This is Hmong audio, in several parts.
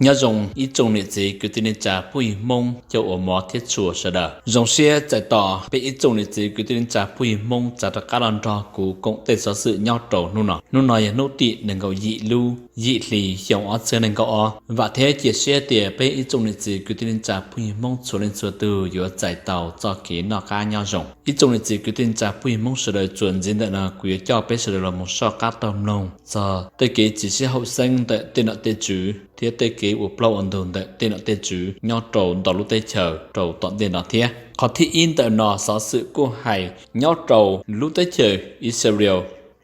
Nyob zoo ib tsoom niam txiv kwv tij neej tsa phooj ywg Hmoob cov uas hmov thiab tshua sawv daws. Zoo siab txais tos peb ib tsoom niam txiv kwv tij neej tsa phooj ywg Hmoob txav rov qab los nrog kuv koom tej xov xwm nyob rau hnub no. Hnub no yog hnub tim nees nkaum yim lub yim hli xyoo ob txhiab nees nkaum ob. Vam thiab cia siab tias peb ib tsoom niam txiv kwv tij neej tsa phooj ywg Hmoob txhua leej txhua tug yuav txais tau txoj kev noj qab nyob zoo. Ib tsoom niam txiv kwv tij neej tsa phooj ywg Hmoob sawv daws, txuas ntxiv ntawm no kuv yuav coj peb sawv daws los mus soj qab taug mloog txog tej kev tsis sib haum xeeb ntawm tej nom tej tswv thiab tej kev ua plaub ua ntug ntawm tej nom tej tswv nyob rau ntau lub teb chaws rau tom ntej no thiab. Qhov thib ib ntawm no xov xwm kuj hais nyob rau lub teb chaws Israel,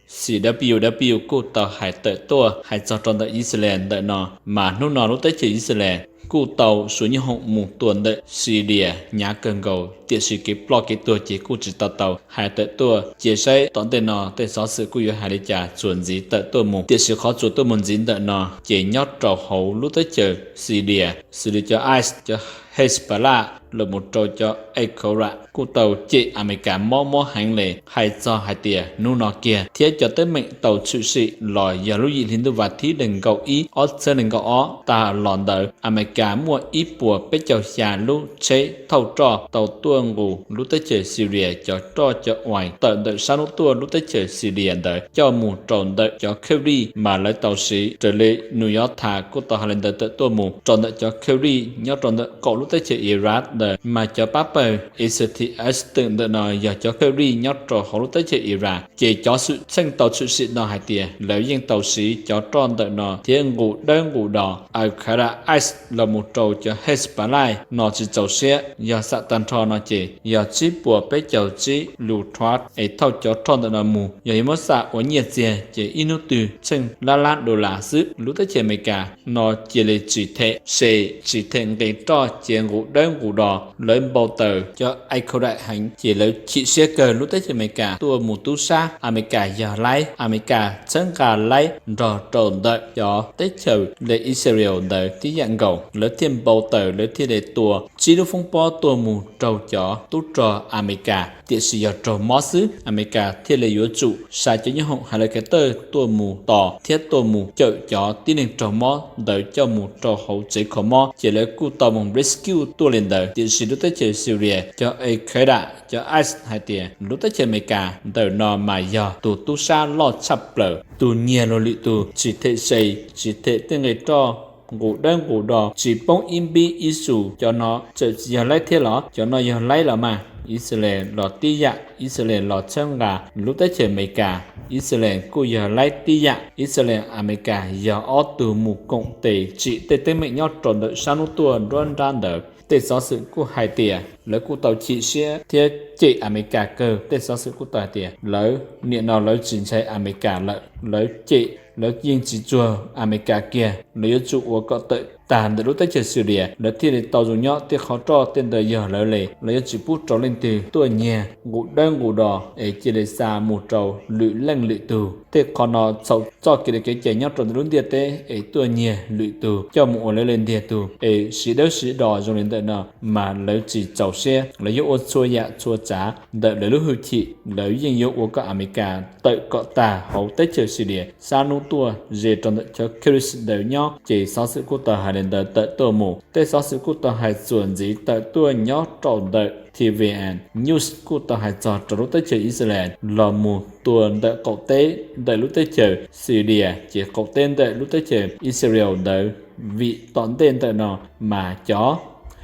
C W W kuj tau hais tawm tuaj hais txog rau ntawm Israel ntawm no, mas hnub no lub teb chaws Israel kuj tau suav nyooj hoom mus tua ntawm Syria hnyav kawg nkaus, tiam sis kev ploj kev tuag ces kuj tsis tau tau hais tawm tuaj. Cia saib tom ntej no tej xov xwm kuj yuav hais li cas txuas ntxiv tawm tuaj mus. Tiam sis qhov txuas tuaj mus ntxiv ntawm no ces nyob rau hauv lub teb chaws Syria, Syria cov ISIS, cov Hezbollah los mus rau cov Iran kuj tau cem Amelikas mob mob heev li, hais txog hais tias hnub no kiag thiab cov teeb meem tau tshwm sim los yog lub yim hli ntuj vas thib nees nkaum ib ob txhiab nees nkaum ob tag los ntawd, Amelikas muaj ib puas peb caug xya lub tsheb thauj roj tau tuaj nqus lub teb chaws Syria cov roj cov uas tawm ntawm sab hnub tuaj lub teb chaws Syria ntawd coj mus rau ntawm cov Kurd, mas lawv tau siv raws li New York Times kuj tau hais li ntawd tawm tuaj mus rau ntawm cov Kurd nyob rau ntawm qaum lub teb chaws Iraq ntawd, mas cov pab pawg Isis T S twm ntawm no yog cov Kurd nyob rau hauv lub teb chaws Iraq. Ces cov xwm txheej tau tshwm sim no hais tias lawv yeej tau siv cov roj ntawm no thiab nqus dawb nqus do. Al-Qaeda, ISIS los mus rau cov Hezbollah no tsis txaus siab, yog xam tag nrho no ces yog tsib puas peb caug tsib lub truck es thauj cov roj ntawm no mus, yog yuav muab xam ua nyiaj txiag ces ib hnub twg tsheej lab lab dollar xwb. Lub teb chaws Amelikas no cia li tsis them se, tsis them nqis roj ces nqus dawb nqus do. Lawv npau taws cov Iran heev ces lawv chim siab kawg. Lub teb chaws Amelikas tuaj mus tub sab, Amelikas yog laib, Amelikas txhawb nqa laib nrog rau ntawm cov teb chaws li Israel ntawd tib yam nkaus. Lawv thiaj npau taws, lawv thiaj li tua tsib lub foob pob tuaj mus rau cov tub rog Amelikas, tiam sis yog raug mob xwb. Amelikas thiaj li yuav tsum xa cov nyooj hoom hais lawv kev tawj tuaj mus tos thiab tuaj mus cawm cov tib neeg raug mob ntawd coj mus rau hauv tsev kho mob, ces lawv kuj tau mus rescue tuaj li ntawd. Tiam sis lub teb chaws Syria, cov Al-Qaeda, cov ISIS hais tias lub teb chaws Amelikas ntawm no mas yog tus tub sab loj tshaj plaws, tus nyiag luag lwm tus, tsis them se, tsis them tej nqi roj, nqus dawb nqus do, tsis poob ib npib ib su. Cov no txawm tsis yog laib thiab los? Cov no yog laib los mas. Israel los tib yam, Israel los txhawb nqa lub teb chaws Amelikas, Israel kuj yog laib tib yam. Israel, Amelikas yog ob tug mus koom tes tsim tej teeb meem nyob rau ntawm sab hnub tuaj nruab nrab ntawd. Tej xov xwm kuj hais tias lawv kuj tau chim siab thiab cem Amelikas kawg. Tej xov xwm kuj tau hais tias lawv nim no lawv tsis ntshai Amelikas lawm, lawv cem, lawv yeej tsis tsuag Amelikas kiag. Lawv yuav tsum ua kom tawm tag ntawm lub teb chaws Syria, lawv thiaj li tau zoo nyob. Tej qhov roj tej ntawd yog lawv li, lawv yuav tsis pub rau leej twg tuaj nyiag nqus dawb nqus do es cia li xa mus rau lwm leej lwm tug. Tej qhov no txhaum txoj kev li kev cai nyob rau ntawm lub ntiaj teb es tuaj nyiag lwm tug coj mus ua lawv li ntiag tug es siv dawb siv do zoo li ntawm no, mas lawv tsis txaus siab. Lawv yuav ua txhua yam txhua tsav ntawm lawv lub hwj chim, lawv yeej yuav ua kom Amelikas tawm kom tag hauv teb chaws Syria, sab hnub tuaj ze rau ntawm cov Kurd ntawd nyob. Ces xov xwm kuj tau hais li ntawd tawm tuaj mus. Tej xov xwm kuj tau hais txuas ntxiv tawm tuaj nyob rau ntawm T V N News kuj tau hais txog rau lub teb chaws Israel los mus tua ntawm qaum teb ntawm lub teb chaws Syria, ces qaum teb ntawm lub teb chaws Israel ntawd, vim tom ntej ntawm no mas cov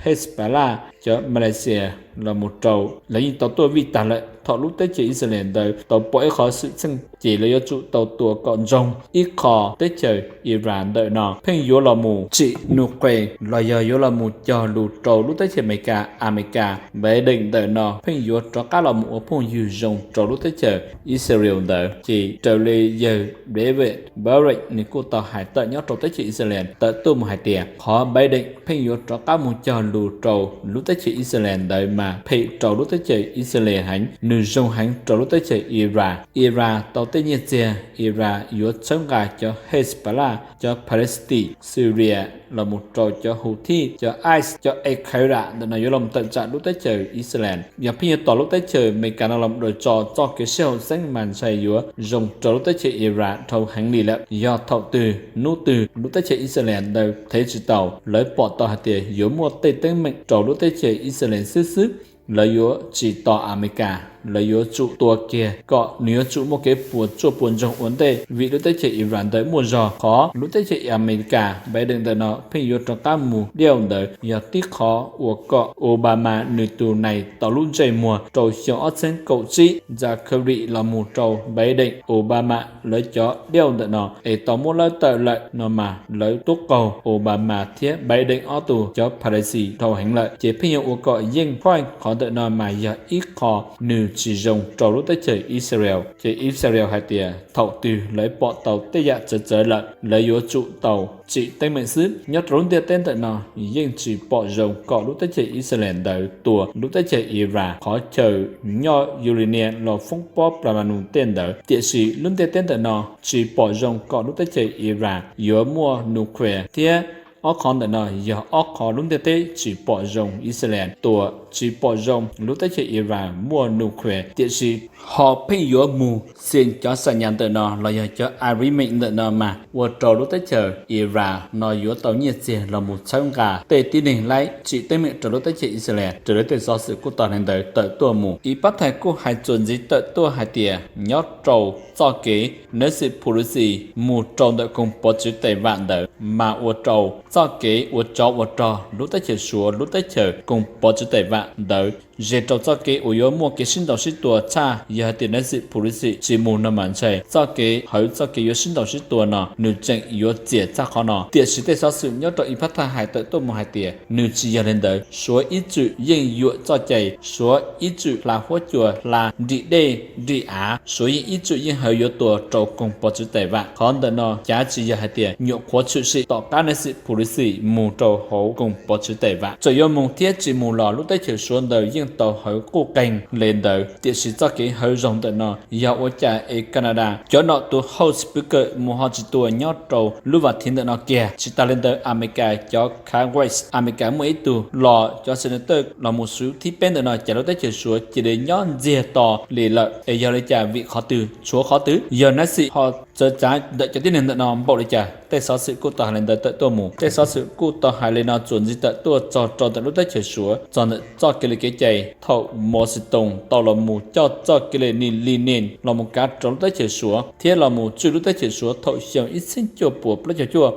Hezbollah, cov Malaysia los mus rau lawv yeej tau tuaj vij tag lawm. Thaum lub teb chaws Israel ntawd tau pom ib qhov xwm txheej ces lawv yuav tsum tau tua kom ntsoog ib qho. Teb chaws Iran ntawm no pheej yuav los mus tsim nuclear los yog yuav los mus cog lus rau lub teb chaws Amelikas. Amelikas Biden ntawm no pheej yuav rov qab los mus ua phooj ywg zoo rau lub teb chaws Israel ntawd. Ces raws li yawg David Berrick nws kuj tau hais tawm nyob rau teb chaws Israel tawm tuaj mus hais tias qhov Biden pheej yuav rov qab mus cog lus rau lub teb chaws Israel ntawd mas phem rau lub teb chaws Israel heev, nws zoo heev rau lub teb chaws Iran. Iran tau tej nyiaj txiag, Iran yuav txhawb nqa cov Hezbollah, cov Palestine, Syria, los mus rau cov Houthi, cov ICE, cov Al-Qaeda ntawm no yuav los tawm tsam lub teb chaws Israel. Yog pheej yuav tos lub teb chaws Amelikas no los daws tso txoj kev sib haum xeeb mas ntshai yuav zoo rau lub teb chaws Iran dhau heev li lawm. Yog thaum twg hnub twg lub teb chaws Israel ntawd thev tsis tau, lawv pom tau hais tias yuav muaj tej teeb meem rau lub teb chaws Israel xwb xwb, lawv yuav tsis tos Amelikas, lawv yuav tsum tua kiag kom nws yuav tsum muaj kev puas tsuaj puas ntsoog ua ntej, vim lub teb chaws Iran ntawd muaj zog. Qhov lub teb chaws Amelikas Biden ntawm no pheej yuav rov qab mus diauj ntawd yog tib qhov uas kom Obama nws tus nais tau lub ntsej muag rau xyoo ob txhiab kaum tsib, Zakari los mus rau Biden, Obama lawv cov diauj ntawm no es tau muab lawv tawm lawm no mas lawv tub qaug Obama thiab Biden ob tug cov policy dhau heev lawm, ces pheej yuav ua kom yeej khoij. Qhov ntawm no mas yog ib qho nws tsis zoo rau lub teb chaws Israel. Ces Israel hais tias thaum twg lawv pom tau tej yam txawv txawv lawm, lawv yuav tsum tau tsim teeb meem xwb. Nyob rau lub ntiaj teb ntawm no yeej tsis pom zoo kom lub teb chaws Israel ntawd tua lub teb chaws Iran qhov chaw nyob uranium los foob pob pla ma nus tej ntawd, tiam sis lub ntiaj teb ntawm no tsis pom zoo kom lub teb chaws Iran yuav muaj nuclear thiab ob qhov ntawm no yog ob qho lub ntiaj teb tsis pom zoo Israel tua, tsis pom zoo lub teb chaws Iran muaj nuclear, tiam sis ho pheej yuav mus xees cov xa nyas ntawm no los yog cov agreement ntawm no mas ua rau lub teb chaws Iran no yuav tau nyiaj txiag los mus txhawb nqa tej tib neeg laib tsim teeb meem rau lub teb chaws Israel. Raws li tej xov xwm kuj tau hais li ntawd tawm tuaj mus. Ib pab thais kuj hais txuas ntxiv tawm tuaj hais tias nyob rau txoj kev Nancy Pelosi mus rau ntawm koog pov txwv Taiwan ntawd mas ua rau txoj kev ua tsov ua rog lub teb chaws Suav, lub teb chaws koog pov txwv Taiwan ntawd ze rau txoj kev uas yuav muaj kev sib ntaus sib tua tshaj. Yog hais tias Nancy Pelosi tsis mus no mas ntshai txoj kev hawv txoj kev yuav sib ntaus sib tua no nws tseem yuav txias txaj qhov no. Tiam sis tej xov xwm nyob rau ib pab thaj hais tawm tuaj mus hais tias nws tsis yog li ntawd, Suav ib txwm yeej yuam txoj cai, Suav ib txwm hla huab cua, hla nrim dej nrim av, Suav yeej ib txwm yeej hawv yuav tua rau koog pov txwv Taiwan. Qhov ntawm no cav tsis yog hais tias nyuam qhuav tshwm sim tom qab Nancy Pelosi mus rau hauv koog pov txwv Taiwan. Txawm yuav mus thiab tsis mus los lub teb chaws Suav ntawd yeej tau hawv quj qeeg li ntawd, tiam sis txoj kev hawv zog ntawm no yog ua cas es Canada cov nom tus House Speaker mus ho tsis tua nyob rau lub vas thiv ntawm no kiag. Tsis tas li ntawd Amelikas cov Congress, Amelikas muaj ib tug los cov senator los mus xwb thib peb ntawm no cas lub teb chaws Suav cia li nyob ntxiag to li lawm. Es yog li cas vim qhov twg? Tshuav qhov twg? Yog Nancy ho txawv txav ntawm cov tib neeg ntawm no npaum li cas? Tej xov xwm kuj tau hais li ntawd tawm tuaj mus. Tej xov xwm kuj tau hais li no txuas ntxiv tawm tuaj txog rau ntawm lub teb chaws Suav, txog ntawm txoj kev li kev cai thaum Mao Zedong tau los mus coj txoj kev li nim li nim los mus kav rau lub teb chaws Suav thiab los mus tswj lub teb chaws Suav thaum xyoo ib txhiab cuaj puas plaub caug cuaj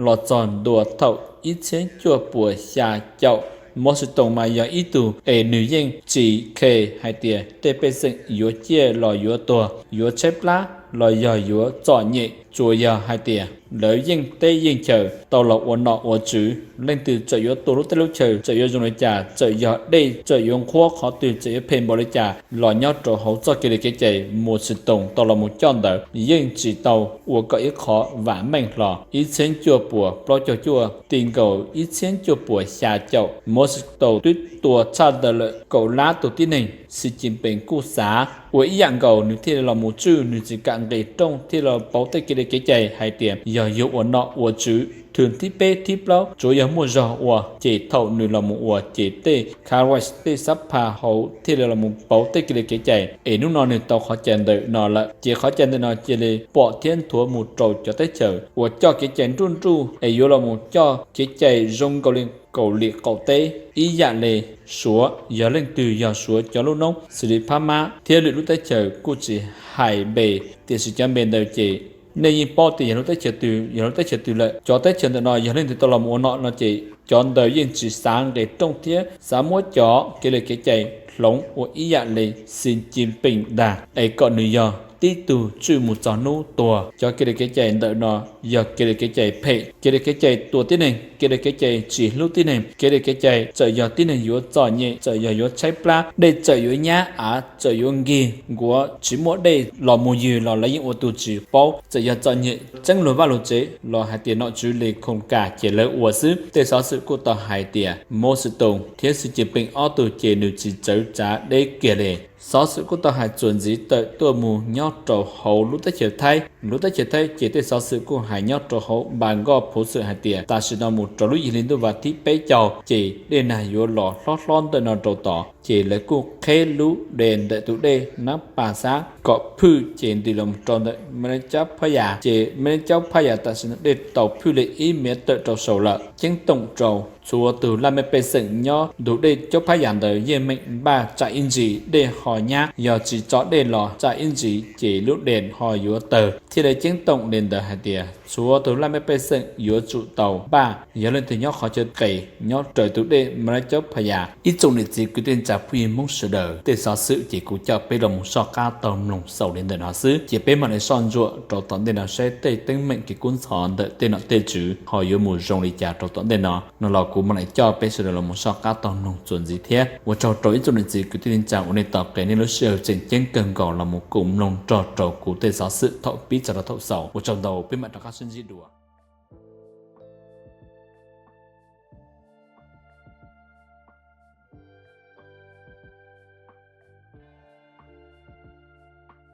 los txog ntua thaum ib txhiab cuaj puas xya caum. Mao Zedong mas yog ib tug es nws yeej tsis khe hais tias tej pej xeem yuav ciaj los yuav tuag, yuav tshaib plab los yog yuav txom nyem, tsuas yog hais tias lawv yeej teb yeej chaws tau los ua nom ua tswv. Leej twg txawm yuav tua lub teb lub chaws, txawm yuav zoo li cas, txawm yog dej, txawm yuav nqhuab qhov twg, txawm yuav phem npaum li cas los nyob rau hauv txoj kev li kev cai Mao Zedong tau los mus coj ntawd yeej tsis tau ua kom ib qho vam meej hlo. Ib txhiab cuaj puas plaub caug cuaj ti nkaus ib txhiab cuaj puas xya caum, Mao Zedong twb tua tshaj tawm lawm kaum lab tus tib neeg. Xi Jinping kuj xav ua ib yam nkaus, nws thiaj li los mus tswj, nws tsis kam nqis rooj thiaj los pauv tej kev li kev cai hais tias yog yuav ua nom ua tswv thwm thib peb thib plaub tsuav yog muaj zog ua, ces thaum nws los mus ua ces tej Congress tej xab pha hauv thiaj li los mus pauv tej kev li kev cai. Es hnub no nws tau qhov cai ntawm no lawm, ces qhov cai ntawm no cia li pom thiab nthuav mus rau cov teb chaws uas coj kev cai nruj nruj es yuav los mus coj kev cai zoo nkaus li Kaus Lim qaum teb ib yam li Suav. Yog leej twg yog Suav cov lub noob xws li Phab Mab thiab lwm lub teb chaws kuj tsis hais npe, tiam sis cov npe ntawd ces nej yeej paub tias yog lub teb chaws twg, yog lub teb chaws twg lawm. Cov teb chaws ntawm no yog leej twg tau los mus ua nom no ces cov ntawd yeej tsis xav nqis rooj thiab xav muab cov kev li kev cai hloov ua ib yam li Xi Jinping ntag, es kom nws yog tib tug tswj mus txog hnub tuag. Cov kev li kev cai ntawm no yog kev li kev cai phem, kev li kev cai tua tib neeg, kev li kev cai tsis hlub tib neeg, kev li kev cai txawm yog tib neeg yuav txom nyem, txawm yog yuav tshaib plab, dej txawm yuav nyab, av txawm yuav nkig, nkuav tsis muaj dej los mus ywg los lawv yeej ua tus tsis paub, txawm yog txom nyem txeeb luag vaj luag tsev los hais tias nom tswv li khoom kam ces lawv ua xwb. Tej xov xwm kuj tau hais tias Mao Zedong thiab Xi Jinping ob tug ces nws tsis txawv tsav deb kiag li. Xov xwm kuj tau hais txuas ntxiv tawm tuaj mus nyob rau hauv lub teb chaws Thaib. Lub teb chaws Thaib ces tej xov xwm kuj hais nyob rau hauv npa nkoj phuv xwm hais tias tam sim no mus rau lub yim hli ntuj vas thib peb caug ces dej nag yuav los hlob hlob ntawm no rau tod, ces lawv kuj qheb lub dej ntawm tus dej Nab Pas Xab kom phwj ces nti los rau ntawm Mab Lab Caub Phab Yas, ces Mab Lab Caub Phab Yas tam sim no dej tau phwj li ib mev tawm rau saud lawm, ceeb toom rau txhua tus laj mej pej xeem nyob ntug dej Caub Phab Yas ntawd yeej meem npaj tsam ib ntsis dej ho nyab, yog tsis tso dej los tsam ib ntsis ces lub dej ho yuav tawg. Thiaj li ceeb toom li ntawd hais tias txhua tus laj mej pej xeem yuav tsum tau npaj, yog leej twg nyob qhov chaw qes nyob raws tus dej Mab Lab Caub Phab Yas. Ib tsoom niam txiv kwv tij neej tsa phooj ywg Hmoob sawv daws, tej xov xwm ces kuv coj peb los mus soj qab taug mloog xaus li ntawm no xwb, ces peb mam li soj ntsuam rau tom ntej no saib tej teeb meem kev kub ntxhov ntawm tej nom tej tswv ho yuav mus zoo li cas rau tom ntej no. No los kuv mam li coj peb sawv daws los mus soj qab taug mloog txuas ntxiv thiab. Ua tsaug rau ib tsoom niam txiv kwv tij neej tsa uas nej tos qes nej lub sij hawm tseem ceeb kawg nkaus los mus koom mloog nrog rau kuv tej xov xwm thaum pib txog rau thaum xaus. Ua tsaug ntau, peb mam rov qab sib ntsib dua.